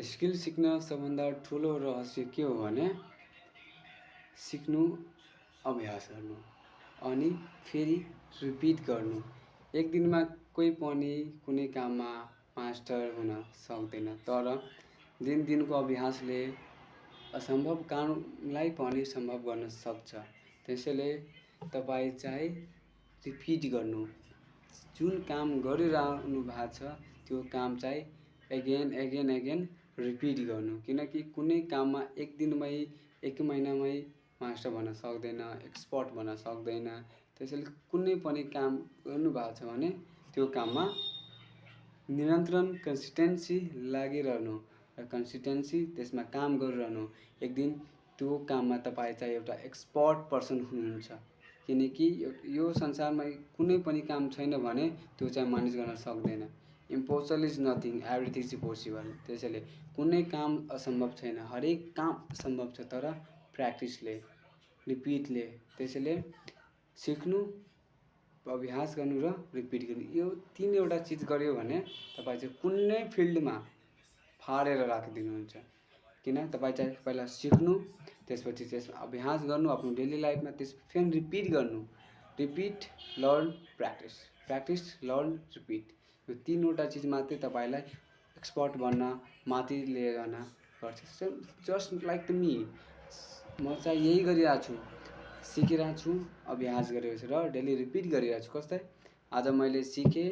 Skill सिक्न सबभन्दा ठुलो रहस्य के हो भने सिक्नु, अभ्यास गर्नु अनि फेरि रिपिट गर्नु। एक दिनमा कोही पनि कुनै काममा मास्टर हुन सक्दैन, तर दिनको अभ्यासले असम्भव कामलाई पनि सम्भव गर्न सक्छ। त्यसैले तपाईँ चाहिँ रिपिट गर्नु, जुन काम गरिरहनु भएको छ त्यो काम चाहिँ एगेन रिपिट गर्नु। किनकि कुनै काममा एक दिनमै एक महिनामै मास्टर बन्न सक्दैन, एक्सपर्ट बन्न सक्दैन। त्यसैले कुनै पनि काम गर्नुभएको छ भने त्यो काममा निरन्तरण कन्सिस्टेन्सी लागिरहनु र कन्सिस्टेन्सी त्यसमा काम गरिरहनु। एक दिन त्यो काममा तपाईँ चाहिँ एउटा एक्सपर्ट पर्सन हुनुहुन्छ। किनकि यो संसारमा कुनै पनि काम छैन भने त्यो चाहिँ मानिस गर्न सक्दैन। Impossible is nothing, everything is possible. त्यसैले कुनै काम असम्भव छैन, हरेक काम सम्भव छ, तर प्र्याक्टिसले, रिपिटले। त्यसैले सिक्नु, अभ्यास गर्नु र रिपिट गर्नु, यो तीनवटा चिज गऱ्यो भने तपाईँ चाहिँ कुनै फिल्डमा फाडेर राखिदिनुहुन्छ। किन तपाईँ चाहिँ पहिला सिक्नु, त्यसपछि त्यसमा अभ्यास गर्नु आफ्नो डेली लाइफमा, त्यस फेरि रिपिट गर्नु। Repeat, learn, practice, practice, learn, repeat. यो तीनवटा चिज मात्रै तपाईँलाई एक्सपर्ट बन्न माथि लिएर जान गर्छ। जस्ट लाइक मी, म चाहिँ यही गरिरहेको छु, सिकिरहेको छु, अभ्यास गरेको छु र डेली रिपिट गरिरहेको छु। कस्तै आज मैले सिकेँ,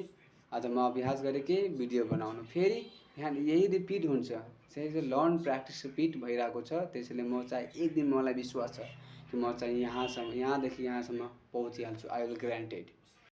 आज म अभ्यास गरेँ कि भिडियो बनाउनु, फेरि बिहान यही रिपिट हुन्छ। त्यसैले लर्न, प्र्याक्टिस, रिपिट भइरहेको छ। त्यसैले म चाहिँ एक दिन मलाई विश्वास छ कि म चाहिँ यहाँदेखि यहाँसम्म पहुँचिहाल्छु। I will granted.